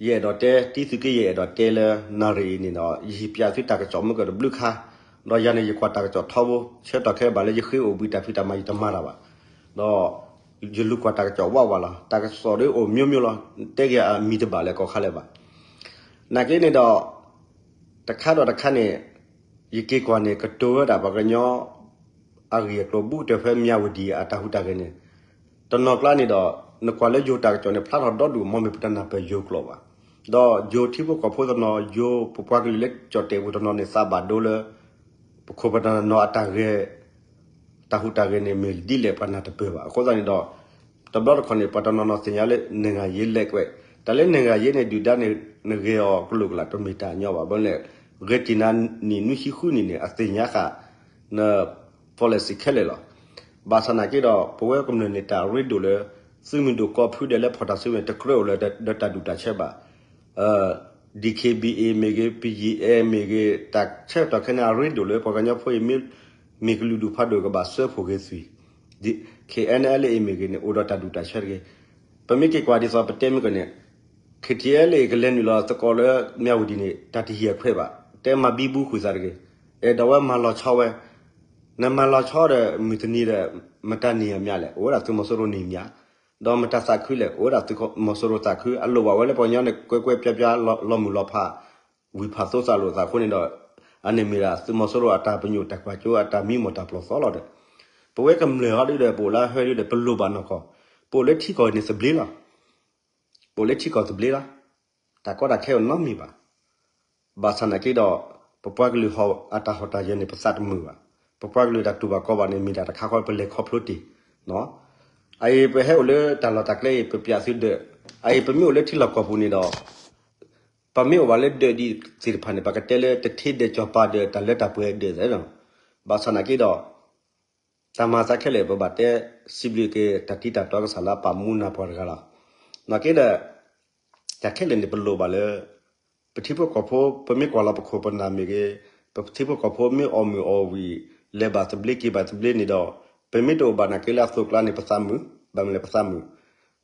ယအဲၣ်ဒိးတဲ တံသုးက့ ယအဲၣ်ဒိးတဲလၢနၣ်ရံၣ်အံၤန့ၣ်ဒီး ယဟ့ၣ်ပၠးသုတၢ်ကစီၣ်မုၢ်ကၢၢ်တဘျုးခါ, ဒီးယၤန့ၣ် ယကွၢ်တၢ်ကစီၣ်ထီဘိ ဆၢကတီၢ်ခဲအံၤဘၣ်လၢယဃ့အိၣ်ဘှံးတၢ်ဖံးတၢ်မၤ ယတမၤတၢ်ဘၣ်, ဒီးယလူၤကွၢ်တၢ်ကစီၣ်ဝးဝးလီၤ. တၢ်ကစီၣ်ဒ်အိၣ်မျိုးမျိုးလီၤ, တဲက့ၤအမံၤတဘၣ်လၢကီၢ်ခါလၢၤဘၣ်. နာ်က့န့ၣ်ဒီး တခါဒီးတခါန့ၣ် ယက့ၤကွၢ်န့ၣ် ကတိၤဝဲဒၣ်ပှၤကညီ အဂ့ၢ်အကျိၤ ဘူးကတၢၢ်ဖဲမၠးဝတံၣ်အတၢ်ဟူးတၢ်ဂဲၤန့ၣ်, တနီၤကျါန့ၣ်ဒီး နကွၢ်လၢယိၤတၢ်ကစီၣ်န့ၣ် ဖျါထီၣ်ဒီဒူၣ် မ်မ့ၢ်ပတနၢ်ပၢၢ်ယိၤကျိာ်ဘၣ်. ဒီးယိၤထံဖိကီၢ်ဖိတနီၤ ယိၤပပှၤကလုာ်လၢကၠီၣ်တဲာ်ပူၤတနီၤန့ၣ် သးဘၣ်ဒိလၢ ပခိၣ်ပနၢ်နီၢ်အတၢ်ဂဲၤ တၢ်ဟူးတၢ်ဂဲၤန့ၣ် မ့ၢ်ဒ်လဲၣ်ပှၤနၢ်တပၢၢ်ဘၣ်. အဃိသတးန့ၣ်ဒီး တဘျီတခီၣ်န့ၣ် ပှၤတနီၤနီၤသ့ၣ်ညါလၢ နိုင်ငံရေး လက်ကွက်, တၢ်လၢ နိုင်ငံရေး န့ၣ် ဒုၣ်ဒါန့ၣ် နဂဲၤအီၤကလိာ်ကလာ် တမ့ၢ်တၢ်ညီဘၣ်. ဘၣ်မနုၤလဲၣ် ဂဲၤတံၢ်နၤနံၣ်နွံဆံဃုနံၣ်န့ၣ် အသ့ၣ်ညါဃာ် န policy ခဲလၢာ်လီၤ. ဘၣ်ဆၣ်နာ်က့ဒီး ပဝဲကမျၢၢ်န့ၣ် တၢ်ရ့ဒိၣ်လၢ သုးမုၢ်ဒိၣ်ကိးဖုဒဲးလၢဖီၣ်တၢ်စုန့ၣ် တကြၢးအိၣ်လၢဒီးတၢ်ဒူၣ်တၢ်ဆၢဘၣ်. DKBA မ့ၢ်ဂ့ၤ, BGF မ့ၢ်ဂ့ၤ, တၢ်ဆၢကတီၢ်ခဲအံၤန့ၣ် အရ့ဒိၣ်လၢပှၤကညီဖိအံၤ မ့ၢ်ကလုာ်ဒူၣ်ဖးဒိၣ်ကဘၣ်စၢဖှိၣ်က့ၤသွံၣ်, KNLA မ့ၢ်ဂ့ၤန့ၣ် အိၣ်ဒီးတၢ်ဒူၣ်တၢ်ဆၢတဂ့ၤ. ပမ့ၢ်က့ၤကွၢ်ဒ်သိးပတဲမ့ၢ်ကီးန့ၣ် KTLA ကလဲၤနုာ်လီၤသကိးလၢမၠးဝတံၣ်န့ၣ် တၢ်တဟံၣ်အခွဲးဘၣ်. တဲမၤဘံဘူဃုာ်သးတဂ့ၤ. အဲၣ်ဒိးဝဲမၤလီၤဆီဝဲ နမၤလီၤဆီဒီး မုၢ်တနံၤဒီး မတၤန့ၢ်အမၠးလဲၣ်, အိၣ်ဝဲဒၣ်သုးမီၤစိရိၤန့ၢ်မၠး, ဒီးမတၤသးခုလဲၣ်, အိၣ်ဝဲဒၣ်သုးမီၤစိရိၤသးခု, အလိၣ်ဘၣ်ဝဲလၢပှၤကညီန့ၣ် ကွဲကွဲပြားပြား လီၤမုၢ်လီၤဖး, ဝံၢ်ဖးသိသးလိာ်သးအဃိန့ၣ်ဒီး အန့ၣ်မ့ၢ်ဒၣ်သုးမီၤစိရိၤအတၢ်ပညိၣ်တၢ်ကွၢ်စိ အတၢ်မံမီၢ်တၢ်ပျီၢ်သီလီၤဒီး ပဝဲကမျၢၢ်ဟီဒုဒီး ပအိၣ်လၢဟဲဒုဒီး ပလိၣ်ဘၣ်နီၢ်ကီၢ်, ပအိၣ်လၢထံကီၢ်န့ၣ်သဘျ့လီၤ. ပအိၣ်လၢထံကီၢ်သဘျ့လီၤ. တၢ်ကီတၢ်ခဲအိၣ်နီတမံၤဘၣ်. ဘၣ်ဆၣ်နာ်က့ဒီး ပပှၤကလုာ်ဟီၣ်အတၢ်ဟီၣ်တၢ်ယၢၤန့ၣ် ပသးတမုာ်ဘၣ်. ပပှၤကလုာ်တၢ်တူၢ်ဘၣ်ခီၣ်ဘၣ်န့ၣ် မ့ၢ်တၢ်တခါဃီပလဲၤခီဖျိတ့ၢ်. အအံၤပဟဲအိၣ်လၢတၢ်လီၢ်တၢ်ကျဲအံၤ ပပျးသုဒၢး, အအံၤပမ့ၢ်အိၣ်လၢထံလီၢ်ကီၢ်ပူၤန့ၣ်ဒီး ပမ့ၢ်အိၣ်ဘၣ်လၢဒၢးဒ်သ့ၣ်တဖၣ်န့ၣ် ပကတဲလၢတထ့ဒၢးကၠီၤပၤဒၢး တၢ်လၢတၢ်ပှဲၤဒၢးသ့လီၤ. ဘၣ်ဆၣ်နာ်က့ဒီး တၢ်မၤသးခဲလၢာ် ပဘၣ်တဲစံးဘျုးက့ၤတၢ်တံၤတၢ်တီကစၢ်လၢအပာ်မူနၢ်ပှၤတဂၤလီၤ. နာ်က့ဒီး တၢ်ခဲလၢာ်န့ၣ် ပလိၣ်ဘၣ်လၢ ပထံဖိကီၢ်ဖိ ပမ့ၢ်ကွၢ်လီၤပခိၣ်ပနၢ်မ့ၢ်ဂ့ၤ, ပထံဖိကီၢ်ဖိမ့ၢ်အီၣ်မုာ်အီၣ်ဝံၤ လဲၤဘၣ်သဘျ့က့ၤဘၣ်သဘျ့န့ၣ်ဒီး ပမ့ၢ်တအိၣ်ဘၣ်နာ်က့လၢအသိးကျါန့ၣ် ပသးမုာ်, ဘၣ်မနုၤလဲၣ်ပသးမုာ်,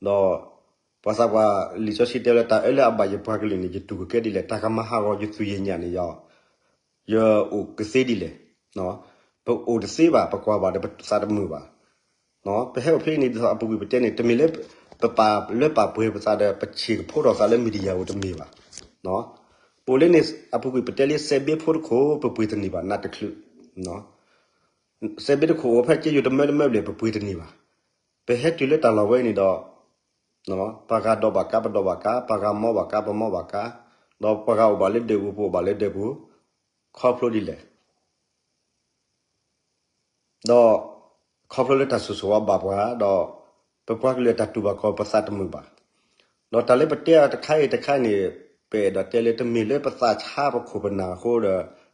ဒီး ပှၤသးပှၢ်လံာ်စီဆှံတဲလၢ တၢ်အၢလၢအဘၣ်ယပှၤကလုာ်န့ၣ် ယတူၢ်ကကဲဒ်လဲၣ်, တၢ်ကမၤဟးဂီၤယသူၣ်ယညၣ်န့ၣ် ယအိၣ်ကသ့ဒ်လဲၣ်. ပအိၣ်တသ့ဘၣ်, ပကွၢ်ဘၣ်ဒီးပသးတမုာ်ဘၣ်. ပဟဲအိၣ်ဖဲအံၤန့ၣ် ဒ်သိးအပူၤကွံာ်ပတဲန့ၣ် တမ့ၢ်လၢ ပပာ်လၢပာ်ပှဲၤပသးဒီး ပဆံးကဖိထီၣ်သးလၢ media ဧိၤတမ့ၢ်ဘၣ်. ပအိၣ်လၢန့ၣ် အပူၤကွံာ်ပတဲလၢ စဲးဘ့ဖိတခိၣ် ပပှ့ၤတန့ၢ်ဘၣ် နးတချုး စဲးဘ့တခိၣ်အိၣ်ဖဲက့ယိၤတမၢတမၢဘျဲၣ် ပပှ့ၤတန့ၢ်ဘၣ်. ပဟဲတုၤလၢတၢ်လီၢ်ဝဲအံၤန့ၣ်ဒီး ပှၤဂၤဒိးဘၣ်ကါ ပဒိးဘၣ်ကါ, ပှၤဂၤမီဘၣ်ကါ ပမီဘၣ်ကါ, ဒီးပှၤဂၤအိၣ်ဘၣ်လၢဒၢးပူၤ ပအိၣ်ဘၣ်လၢဒၢးပူၤ, ခီဖျိဒ်လဲၣ်. ဒီး ခီဖျိလၢတၢ်ဆိၣ်ဂ့ၤဆိၣ်ဝါဘၣ်ပှၤဒီး ပပှၤကလုာ်အတၢ်တူၢ်ဘၣ်ခီၣ် ပသးတမုာ်ဘၣ်. ဒီးတၢ်လၢပတဲအီၤတခါအံၤတခါန့ၣ် ပအဲၣ်ဒိးတဲလၢတမ့ၢ်လၢပသးဆါပခိၣ်ပနၢ်အဃိဒီး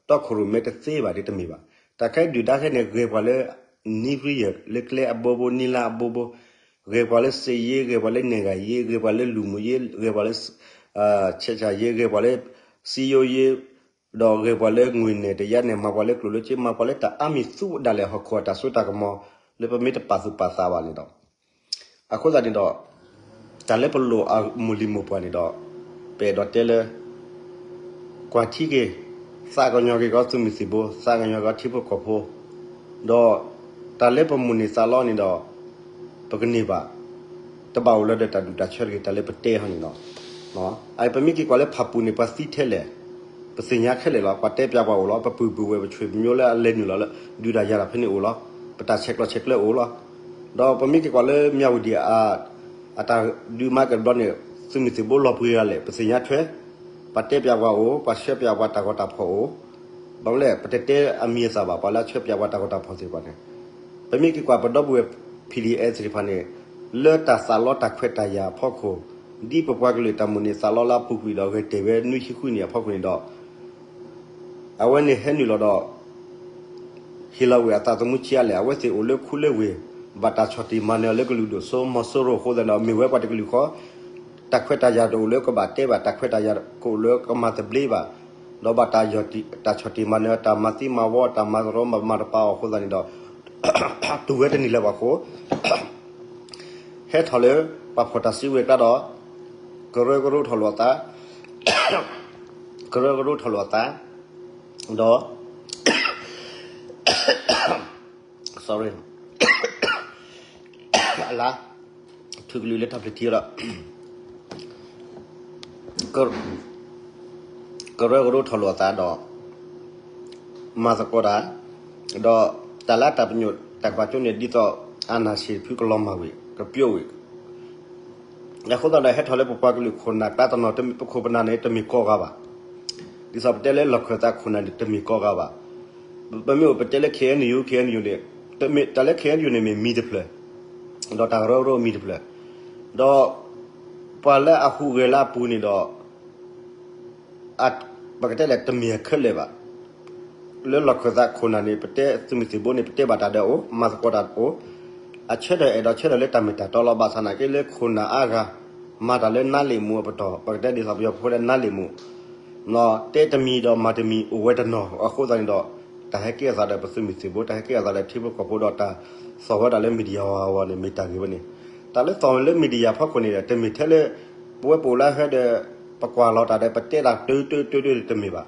တီခိၣ်ရိၣ်မဲတသ့ဘၣ်ဒ်တမ့ၢ်ဘၣ်. တၢ်ခဲဒုၣ်ဒါခဲန့ၣ် ဂဲၤပှၤလၢ နံရံယၢၢ် လၢကျဲအဘိဘိ နံလါအဘိဘိ, ဂဲၤပှၤလၢစ့ယ့ ဂဲၤပှၤလၢနဲၣ်ဂၤယ့ ဂဲၤပှၤလၢလူၤမုာ်ယ့ ဂဲၤပှၤလၢ ဆဲးဆၣ်ယ့ ဂဲၤပှၤလၢ စံယိယ့ ဒီးဂဲၤပှၤလၢငွေနဲၣ်တယါနဲၣ် မၤပှၤလၢကျိၣ်လၢစ့ မၤပှၤလၢတၢ်အါမံၤသူဒၣ်လဲာ်ဟီၣ်ခိၣ်အတၢ်စိတၢ်ကမီၤ လၢပမ့ၢ်တပာ်သူၣ်ပာ်သးဘၣ်န့ၣ်ဒီး အဃိသတးန့ၣ်ဒီး တၢ်လၢပလိၣ်အမိၢ်လံၤမိၢ်ပှၢ်န့ၣ်ဒီး ပအဲၣ်ဒိးတဲလၢ ကွၢ်ထံက့ၤ သးကညီၤက့ၤကီးသုးမုၢ်သံၣ်ဘိ သးကညီၤက့ၤကီးထံဖိကီၢ်ဖိ ဒီးတၢ်လၢပမိၣ်န့ၢ်သးလီန့ၣ်ဒီး ပကန့ၢ်ဘၣ် တဘၣ်အိၣ်လၢၤဒီးတၢ်ဒူၣ်တၢ်ဆၢတဂ့ၤ တၢ်လၢပတဲဟီန့ၣ်လီၤ. အပမ့ၢ်က့ၤကွၢ်လၢဖၣ်ပူၤန့ၣ် ပှၤသံထဲလဲၣ်, ပသ့ၣ်ညါခဲလၢာ်လီၤ. ပှၤတဲပျးပှၤအိၣ်လီၤ. ပပုၢ်ပုၢ်ဝဲၢ်ပဆွေပမျိုးလၢအလဲၤနုာ်လီၤလၢ ဒုးတၢ်ယၤတၢ်ဖဲန့ၣ်အိၣ်လီၤ. ပတၢ်ဆဲးကျိးဆဲးကျၢအိၣ်လီၤ. ဒီးပမ့ၢ်က့ၤကွၢ်လၢမၠးဝတံၤအ အတၢ်ဒုးမၤကဲဘျီန့ၣ် သုးမုၢ်သံၣ်ဘိလီၤပှ့ၤဂၤလဲၣ် ပသ့ၣ်ညါထွဲ, ပှၤတဲပျးပှၤအိၣ်, ပှၤဆှၢပျးပှၤတၢ်ဂီၤတၢ်ဖီၣ်အိၣ်, ဘၣ်မနုၤလဲၣ် ပတတဲအမံၤအသၣ်ဘၣ် ပှၤလၢအဆှၢပျးပှၤတၢ်ဂီၤတၢ်ဖီၣ်သ့ၣ်တဖၣ်န့ၣ်, ပမ့ၢ်က့ၤကွၢ်ပဒီပုၢ်ဝဲၢ် P D F သ့ၣ်တဖၣ်န့ၣ် လၢတၢ်သးလီတၢ်ခွဲးတၢ်ယာ်အဖီခိၣ်, ဒ်ပပှၤကလုာ်တၢ်မိၣ်န့ၢ်သးလီလၢအပူၤကွံာ်ဒီးဂဲၤတဲာ်ဝဲနွံဆံဃုနံၣ်အဖီခိၣ်န့ၣ်ဒီး အဝဲန့ၣ်ဟဲနုာ်လီၤဒီး ဟ့ၣ်လီၤဝဲအသးသမူဆံးအါလဲၣ်, အဝဲသ့ၣ်အိၣ်လၢခူလၢဝ့ၢ်, ဘၣ်တၢ်ဆီၣ်တံၢ်မၤနၢၤအီၤလၢကလုာ်ဒိၣ်စိမီၤစိရိၤအဃိသတးဒီး မ့ၢ်ဝဲပှၤတကလုာ်ဃီ, တၢ်ခွဲးတၢ်ယာ်တအိၣ်လၢကဘၣ်တဲဘၣ်, တၢ်ခွဲးတၢ်ယာ်တအိၣ်လၢကမၤသဘျ့ဘၣ်, ဒီးဘၣ်တၢ်ဆီၣ်တံၢ်မၤနၢၤ တၢ်မၤသံမၤဝီ တၢ်မၤသရီမၤတပာ်အီၤအဃိသတးန့ၣ်ဒီး တူၢ်ဝဲတန့ၢ်လၢၤဘၣ်အဃိ ဟဲထီၣ်လၢ ပှၤဖီၣ်တၢ်စုကဝဲၤကျါဒီး ကရၢကရိထီၣ်လိာ်အသး ကရၢကရိထီၣ်လိာ်အသး ဒီး sorry အလါ ထုးကလုာ်လၢတၢ်ဖျၢၣ်ထံဒီး ကရၢကရိထီၣ်လိာ်အသးဒီး မၤသကိးတၢ် ဒီးတၢ်လၢတၢ်ပညိၣ်တၢ်ကွၢ်စိန့ၣ် ဒ်သိး အာဏာရှင် ဖုကလီၤမၢ်ဝံၤ ကပျိဝံၤ အဃိသတးဒီး ဟဲထီၣ်လၢပပှၤကလုာ်ခိၣ်နၢ်ကျါတနီၤ ပခိၣ်ပနၢ်န့ၣ် တမ့ၢ်ကိးဂၤဘၣ်. ဒ်သိးပတဲလၢလီၢ်ခၢၣ်သးခိၣ်နၢ်န့ၣ် တမ့ၢ်ကိးဂၤဘၣ်. ပမ့ၢ်အိၣ်ပတဲလၢ K N U, K N U န့ၣ် တၢ်လၢ K N U န့ၣ်မ့ၢ်မံၤတဖျၢၣ် ဒီးတၢ်ကရၢကရိမံၤတဖျၢၣ် ဒီး ပှၤလၢအဟူးဂဲၤလၢအပူၤန့ၣ်ဒီး ပကတဲလဲၣ် တမ့ၢ်အခဲလၢာ်ဘၣ်. လၢလီၢ်ခၢၣ်သးခိၣ်နၢ်န့ၣ် ပတဲသုးမုၢ်သံၣ်ဘိန့ၣ် ပတဲဘၣ်တၢ်ဒီးအိၣ် မၤသကိးတၢ်အိၣ် အဆၢထၢၣ်အဲၣ်ဒိးဆၢထၢၣ်လၢတၢ်မ့ၢ်တၢ်တီလီၤ. ဘၣ်ဆၣ်နာ်က့လၢခိၣ်နၢ်အါဂၤ မၤတၢ်လၢနါလ့ၣ်မူးအပတီၢ် ပကတဲဒ်သိးပယီၤဖိလၢနါလ့ၣ်မူး တဲတမံၤဒီးမၤတမံၤအိၣ်ဝဲတနီၤအဃိသတးန့ၣ်ဒီး တၢ်ဟဲကဲအသးဒီးပသုးမုၢ်သံၣ်ဘိ တၢ်ဟဲကဲအသးဒီးထံဖိကီၢ်ဖိဒီးတၢ်သီၣ်ဝဲဒၣ်လၢ media ဝဲန့ၣ် မ့ၢ်တၢ်ဂ့ၢ်ဝဲန့ၣ် တၢ်လၢသီၣ်လၢ media ဖီခိၣ်န့ၣ်ဒီး တမ့ၢ်ထဲလၢ ပဝဲပအိၣ်လၢဟဲဒီး ပကွၢ်လီၤတၢ်ဒီး ပတဲတၢ်တုၤတုၤတုၤတုၤတမ့ၢ်ဘၣ်.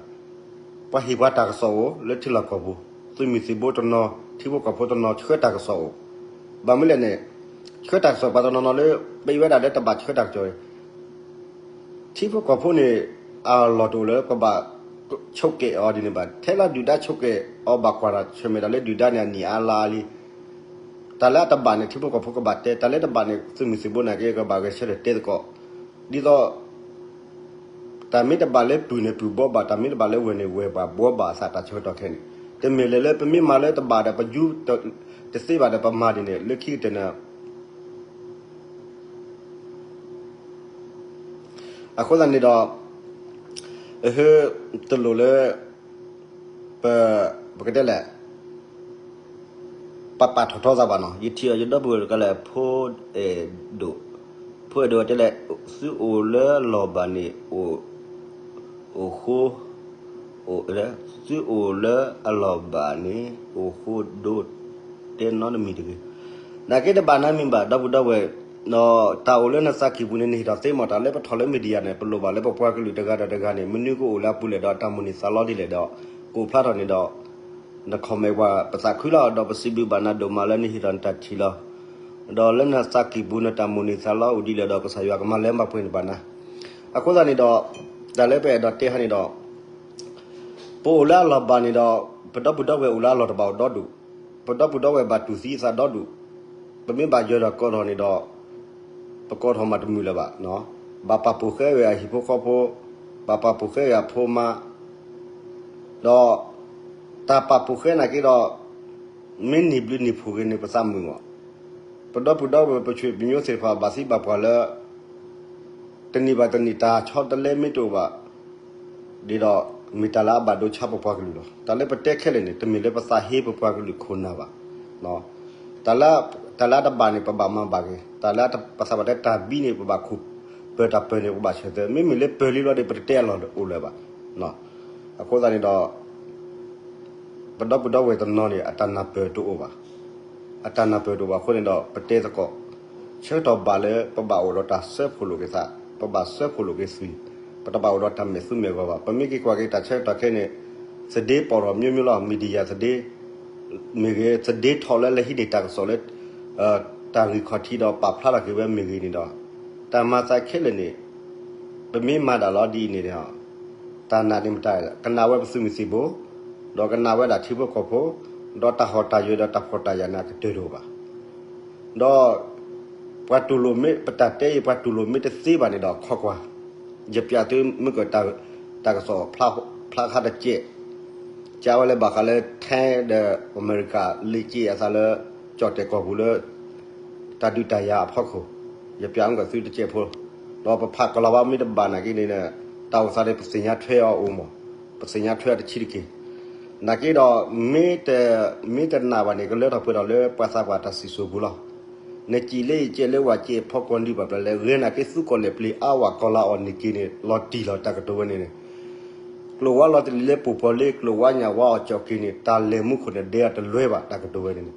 ပှၤဟ့ၣ်ပှၤတၢ်ကစီၣ်အိၣ် လၢထံလီၢ်ကီၢ်ပူၤ သုးမုၢ်သံၣ်ဘိတနီၤ ထံဖိကီၢ်ဖိတနီၤ ဆှၢတၢ်ကစီၣ်အိၣ် ဘၣ်မနုၤလဲၣ်န့ၣ် ဆှၢတၢ်ကစီၣ်ပှၤတနီၤနီၤလၢ ပဝဲဒၣ်လၢတဘၣ်ဆှၢတၢ်ကစီၣ် ထံဖိကီၢ်ဖိန့ၣ် အလီၢ်တအိၣ်လၢပဘၣ်ဆိက့ၤအီၤဒ်န့ၣ်ဘၣ်. ထဲလၢဒုၣ်ဒါဆိက့ၤအီၤဘၣ်ကွၢ်တၢ်ဆၢၣ်မဲာ်တၢ်လၢဒုၣ်ဒါန့ၣ် အနံၣ်အါလါလံ. တၢ်လၢအတဘၣ်န့ၣ် ထံဖိကီၢ်ဖိကဘၣ်တဲ, တၢ်လၢတဘၣ်န့ၣ် သုးမုၢ်သံၣ်ဘိနာ်က့ ကဘၣ်ဂဲၤဆၢထၢၣ်တဲသကိး, ဒ်သိး တၢ်မ့ၢ်တဘၣ်လၢပုၢ်န့ၣ်ပုၢ်ဘှီဘၣ်, တၢ်မ့ၢ်တဘၣ်လၢဝဲၢ်န့ၣ် ဝဲၢ်ဘၣ်ဘှီဘၣ်အသး တၢ်ဆၢကတီၢ်ခဲအံၤန့ၣ် တမ့ၢ်လၢၤလၢပမ့ၢ်မၤလၢတဘၣ်ဒီး ပယူတသ့ဘၣ်ဒီး ပမၤဒ်န့ၣ် လၢခံကတၢၢ်န့ၣ် အဃိသတးန့ၣ်ဒီး တလိၣ်လၢ ပ ပကတဲလဲၣ် ပပာ်ထီၣ်ထီသးဘၣ်နီၤ. ယထံၣ်အီၤ ယဒီပုၢ်ဝဲၢ်တဂၤလၢ ဖိအဲၣ်ဒိၣ်, ဖိအဲၣ်ဒိၣ်တဲလဲၣ်, သုအိၣ်လၢအလီၢ်ဘၣ်န့ၣ် အိၣ် အိၣ်ဃိ, အိၣ် သုအိၣ်လၢအလီၢ်ဘၣ်န့ၣ် အိၣ်ဃိဒိ တဲနီတမံၤတဂ့ၤ. နာ်က့တဘၣ်နီတမံၤဘၣ် ဒီပုၢ်ဒီဝဲၢ်, တၢ်အိၣ်လၢနသးကံၢ်ပူၤန့ၣ် နဟ့ၣ်ထီၣ်သ့မး တၢ်လၢပထီၣ်လၢ media န့ၣ် ပလိၣ်ဘၣ်လၢပပှၤကလုာ်တဂၤဒီးတဂၤန့ၣ် မနုၤကအိၣ်လၢအပူၤလဲၣ်ဒီး အတၢ်မိၣ်န့ၢ်သးလီဒ်လဲၣ်ဒီး ကအိၣ်ဖျါထီၣ်န့ၣ်ဒီး န comment ပှၤ ပသးခုလီၤ. ဒီးပစံးဘျုးဘၣ်နၤဒိၣ်မးလၢနဟ့ၣ်ထီၣ်နတၢ်ထံၣ်လီၤ. ဒီးလၢနသးကံၢ်ပူၤ နတၢ်မိၣ်န့ၢ်သးလီအိၣ်ဒ်လဲၣ်ဒီး ကစၢ်ယွၤကမၤလၢမၤပှဲၤန့ၢ်ဘၣ်နၤ. အဃိသတးန့ၣ်ဒီး တၢ်လၢပအဲၣ်ဒိးတဲဟါန့ၣ်ဒီး ပအိၣ်လၢအလီၢ်ဘၣ်န့ၣ်ဒီး ပဒီပုၢ်ဒီဝဲၢ်အိၣ်လၢအလီၢ်တဘၣ်အိၣ်ဒီဒူၣ်, ပဒီပုၢ်ဒီဝဲၢ်ဘၣ်တူၢ်သံအသးဒီဒူၣ်, ပမ့ၢ်ဘၣ်ယၢၤဒီးကိးထီၣ်န့ၣ်ဒီး ပကိးထီၣ်မးတမုာ်လၢၤဘၣ်, ဘၣ်ပာ်ဖှိၣ်ဃဲဝဲအဟံၣ်ဖိဃီဖိ, ဘၣ်ပာ်ဖှိၣ်ဃဲဝဲအဖိမါ, ဒီး တၢ်ပာ်ဖှိၣ်ဃဲနာ်က့ဒီး မ့ၢ်နံၣ်ဘျုးနံၣ်ဖှိၣ်ဂ့ၤန့ၣ် ပသးမုာ်မး, ပဒီပုၢ်ဒီဝဲၢ်ပဆွေပမျိုးသ့ၣ်တဖၣ်ဘၣ်သံဘၣ်ပှၢ်လၢ တနံၣ်ဘၣ်တနံၣ်တၢ်ဆီတလဲမ့ၢ်တအိၣ်ဘၣ် ဒီး မ့ၢ်တၢ်လၢအဘၣ်ဒိဆါပပှၤကလုာ်လီၤ. တၢ်လၢပတဲခဲလၢာ်န့ၣ် တမ့ၢ်လၢပသးဟ့ပပှၤကလုာ်ခိၣ်နၢ်ဘၣ်. တၢ်လၢ တၢ်လၢအတဘၣ်န့ၣ် ပဘၣ်မၤဘၣ်ဂ့ၤ, တၢ်လၢပသးဘၣ်တဲတၢ်ဘံန့ၣ် ပဘၣ်ခိၣ်ပၢၤတၢ်ပၢၤန့ၣ် ပဘၣ်ဆၢသၢ, မ့မ့ၢ်လၢပၢၤလံလီၤဒီး ပတတဲအလီၢ်အိၣ်လၢၤဘၣ်. အဃိသတးန့ၣ်ဒီး ပဒီပုၢ်ဒီဝဲၢ်တနီၤန့ၣ် အတၢ်နၢ်ပၢၢ်တအိၣ်ဘၣ်, အတၢ်နၢ်ပၢၢ်တအိၣ်ဘၣ်အဃိန့ၣ်ဒီး ပတဲသကိး ဆၢကတီၢ်ဘၣ်လၢပဘၣ်အိၣ်ဒီးတၢ်စၢဖှိၣ်လိာ်က့ၤသး, ပဘၣ်စၢဖှိၣ်လိာ်က့ၤသွံၣ်, ပတဘၣ်အိၣ်ဒီးတၢ်မဲာ်သူမဲာ်ဂီၤဘၣ်. ပမ့ၢ်က့ၤကွၢ်က့ၤတၢ်ဆၢကတီၢ်ခဲအံၤန့ၣ် သဒ့ပိာ်ထီၣ်မျိုးမျိုးလီၤ, media သဒ့ မ့ၢ်ဂ့ၤ သဒ့ထီၣ်လၢလၢဟံးန့ၢ်တၢ်ကစီၣ်လၢ တၢ်ဂ့ၢ်ခီၣ်ထံးဒီးပာ်ဖျါထီၣ်က့ၤဝဲမ့ၢ်ဂ့ၤန့ၣ်ဒီး တၢ်မၤသးခဲလၢာ်န့ၣ် ပမ့ၢ်မၤဒၣ်လီၤဒ်အံၤန့ၣ်ဒီး တၢ်နာ်န့ၣ်မတၤ ကနၣ်ဝဲပသုးမုၢ်သံၣ်ဘိ ဒီးကနၣ်ဝဲဒၣ်ထံဖိကီၢ်ဖိ ဒီးတၢ်ဟီၣ်တၢ်ယၢၤဒီးတၢ်ဖှီၣ်တၢ်ယာ်န့ၣ်ကတၢၢ်တအိၣ်ဘၣ်. ဒီး ပှၤတူၢ်လိာ်မ့ၢ် ပတၢ်တဲအံၤ ပှၤတူၢ်လိာ်မ့ၢ်တသ့ဘၣ်န့ၣ်ဒီး ခီကွၢ်, ယပျးသုမုၢ်ကၢၢ် တၢ်ကစီၣ်ဖျါဃာ်တကဲး, ကးဝဲလၢဘၣ်ဃးလၢ ထဲဒီးအမဲရကၤ လံာ်က့အသးလၢ ကၠီၣ်တဲၣ်ကီၢ်ပူၤလၢ တၢ်ဒုးတၢ်ယၤအဖီခိၣ်, ယပျးမုၢ်ကၢၢ်သုတကဲးဖိ, ဒီးပဖးကလီၤဘၣ်မ့ၢ်တဘၣ်နာ်က့န့ၣ် တၢ်အိၣ်သးန့ၣ် ပသ့ၣ်ညါထွဲအီၤအိၣ်မး, ပသ့ၣ်ညါထွဲအီၤတဆံးတက့ၢ်. နာ်က့ဒီး မ့ၢ်တ မ့ၢ်တနာ်ဘၣ်န့ၣ် ကလၢထီၣ်ပှဲၤထီၣ်လၢပှၤသးပှၢ်တၢ်စံၣ်စိၤပူၤလီၤ. နစံၣ်လၢယစံၣ်လၢဝဲစံၣ်ဖီကွီၢ်နံၣ်ဘၣ်ဖျၢၣ်လဲၣ် ဂ့ၤနာ်က့ သုးကီၢ်လဲၢ်ပျ့ၤအါဝဲကီၤလၤအီၤန့ၣ်က့န့ၣ် လီၤတံၢ်လီၤတၢ်ကတိၤဝဲန့ၣ်န့ၣ် ကျိာ်ဝါလီၤတလံၤလၢပူၤပီၤလ့ ကျိာ်ဝါညၣ်ဝါအီၤကၠီၣ်က့ၤန့ၣ် တၢ်လဲၤမူခိၣ်န့ၣ် ဒဲအတလွဲဘၣ်တၢ်ကတိၤဝဲန့ၣ်န့ၣ်.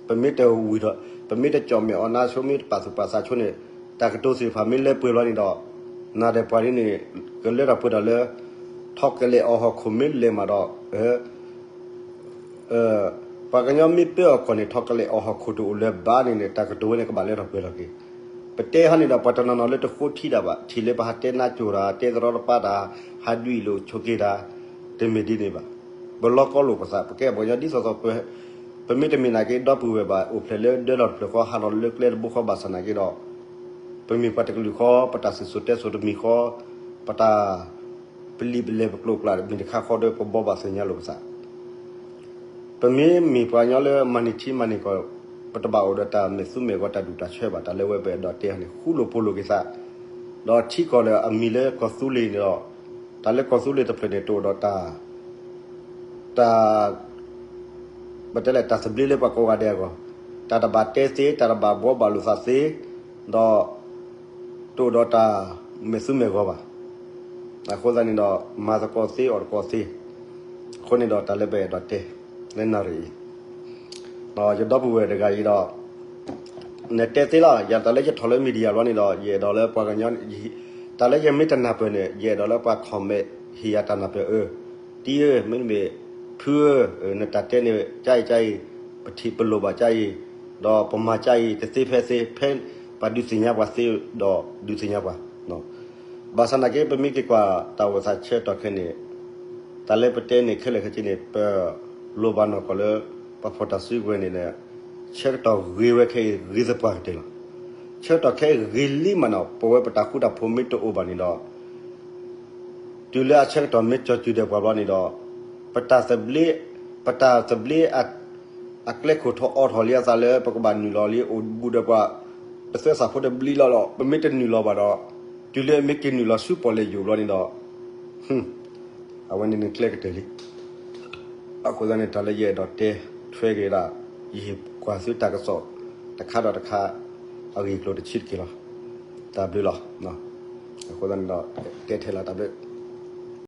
ပမ့ၢ်တဝံၤဒီး ပမ့ၢ်တကၠီၣ်မဲာ်အီၤနါဆိ မ့ၢ်တပာ်သူၣ်ပာ်သးဆိန့ၣ် တၢ်ကတိၤသ့ၣ်တဖၣ်မ့ၢ်လၢပှဲၤလီၤန့ၣ်ဒီး နၤဒီးပှၤဒ်န့ၣ် ကလၢထီၣ်ပှဲၤထီၣ်လၢ ထီၣ်ကလဲာ်အီၤဟီၣ်ခိၣ်မ့ၢ်လဲၤမးဒီး ပှၤကညီမ့ၢ်ပၢအီၤကီၢ်န့ၣ် ထီၣ်ကလဲာ်အီၤဟီၣ်ခိၣ်တအိၣ်လၢၤဘၣ်န့ၣ်န့ၣ် တၢ်ကတိၤဝဲန့ၣ် ကဘၣ်လၢထီၣ်ပှဲၤထီၣ်က့ၤ. ပတဲဟီန့ၣ်ဒီး ပှၤတနီၤနီၤလၢတဃိထံတၢ်ဘၣ် ထံၣ်လၢပဟးတဲနါစိၤတၢ် တဲသရီတပါတၢ် ဟးဒွံၣ်လိာ်ဆိးက့တၢ် တမ့ၢ်ဒ်န့ၣ်ဘၣ်. ပလီၤကီလိာ်ပသး ပကဲပှၤကညီဒ်သိးသိး ပမ့ၢ်တမ့ၢ်နာ်က့ ဒီပုၢ်ဝဲၢ်ဘၣ် အိၣ်ဖျဲၣ်လၢဒၢလီၢ်တဖျၢၣ်ဃီ ဟးထီၣ်လၢကျဲတဘိဃီဘၣ်ဆၣ်နာ်က့ဒီး ပမ့ၢ်ပှၤတကလုာ်ဃီ ပတၢ်စံၣ်စိၤတဲစိၤတမံၤဃီ ပတၢ် ပလံာ်ပလဲၢ်ပကျိာ်ကျါမ့ၢ်တခါဃီဒီး ပဘိးဘၣ်သ့ၣ်ညါလိာ်ပသး ပမ့မ့ၢ်ပှၤကညီလၢမၤန့ၢ်ထံမၤန့ၢ်ကီၢ် ပတဘၣ်အိၣ်ဒီးတၢ်မဲာ်သူမဲာ်ဂီၤတၢ်ဒူၣ်တၢ်ဆၢဘၣ် တၢ်လၢဝဲပအဲၣ်ဒိးတဲန့ၣ် ဃူလိာ်ဖိးလိာ်က့ၤသး ဒီးထံကီၢ်လၢအမံၤလၢကီၢ်သူလ့ၤန့ၣ်ဒီး တၢ်လၢကီၢ်သူလ့ၤတဖျၢၣ်န့ၣ် တအိၣ်ဒီးတၢ် တၢ် ပတဲလဲၣ် တၢ်သဘျ့လၢပှၤကိးဂၤဒဲးအဂီၢ်, တၢ်တဘၣ်တဲသ့, တၢ်တဘၣ်ဘှီဘၣ်လိာ်သးသ့, ဒီး တအိၣ်ဒီးတၢ်မဲာ်သူမဲာ်ဂီၤဘၣ်. အဃိသတးန့ၣ်ဒီး မၤသကိးသ့ အီၣ်သကိးသ့, အဃိန့ၣ်ဒီးတၢ်လၢပအဲၣ်ဒိးတဲ လၢနၣ်ရံၣ်အံၤ ယဒီပုၢ်ဝဲၢ်တဂၤအံၤဒီး နတဲသ့လီၤ. ယၤတၢ်လၢယထီၣ်လၢ media လီၤန့ၣ်ဒီး ယအဲၣ်ဒိးလၢပှၤကညီ တၢ်လၢယမ့ၢ်တနၢ်ပၢၢ်န့ၣ် ယအဲၣ်ဒိးလၢပှၤ comment ဟ့ၣ်ယၤတၢ်နၢ်ပၢၢ်အၢ, တံၤဧၢ, မ့တမ့ၢ် ဖုဧၢ, နတၢ်တဲန့ၣ် ကအံၤကအံၤ, ပထံၣ်ပလိၣ်ဘၣ်ကအံၤ, ဒီးပမၤကအံၤ တသ့ဖဲသ့, ဖဲပှၤဒုးသ့ၣ်ညါပှၤသ့ဒီးဒုးသ့ၣ်ညါပှၤ ဘၣ်ဆၣ်နာ်က့ ပမ့ၢ်က့ၤကွၢ်တၢ်အိၣ်သးဆၢကတီၢ်ခဲအံၤန့ၣ် တၢ်လၢပတဲန့ၣ်ခဲလၢာ်ခဲဆ့န့ၣ် ပလိၣ်ဘၣ်နီၢ်ကီၢ်လၢ ပှၤဖီၣ်တၢ်စုကဝဲၤန့ၣ် ဆၢကတီၢ်ဂ့ၤဝဲခဲအံၤ ဂ့ၤသပှၢ်ကတၢၢ်လီၤ. ဆၢကတီၢ်ခဲအံၤဂ့ၤလံမးနီၤ, ပဝဲပတၢ်ဃူတၢ်ဖိးမ့ၢ်တအိၣ်ဘၣ်န့ၣ်ဒီး တုၤလၢအဆၢကတီၢ်မ့ၢ်ကၠီၤစုၤဒီးပှၤဘျီန့ၣ်ဒီး ပတၢ်သဘျ့, ပတၢ်သဘျ့ အကျဲခိၣ်ထီၣ်အိးထီၣ်လံအသးလၢ ပကဘၣ်နုာ်လီၤလံ အိၣ်ဘူးဒီးပှၤ ပသဲစးဖိတဘျံးလီၤလီၤ. ပမ့ၢ်တနုာ်လီၤဘၣ်ဒီး တုၤလၢမ့ၢ်က့ၤနုာ်လီၤဆူပီၣ်လဲၣ်ယိာ်ဘျီန့ၣ်ဒီး အဝဲန့ၣ်န့ၣ်ကျဲကတၢၢ်လံ. အဃိသတးန့ၣ် တၢ်လၢယအဲၣ်ဒိးတဲထွဲက့ၤဒၣ် ယဟ့ၣ်ကွၢ်သုတၢ်ကစီၣ်တခါဒီးတခါ အဂ့ၢ်အကျိၤတဆံးတက့ၢ်လီၤ. တၢ်ဘျုးလီၤ. အဃိသတးန့ၣ်ဒီး တဲထဲလီၤ တၢ်ဘျုး.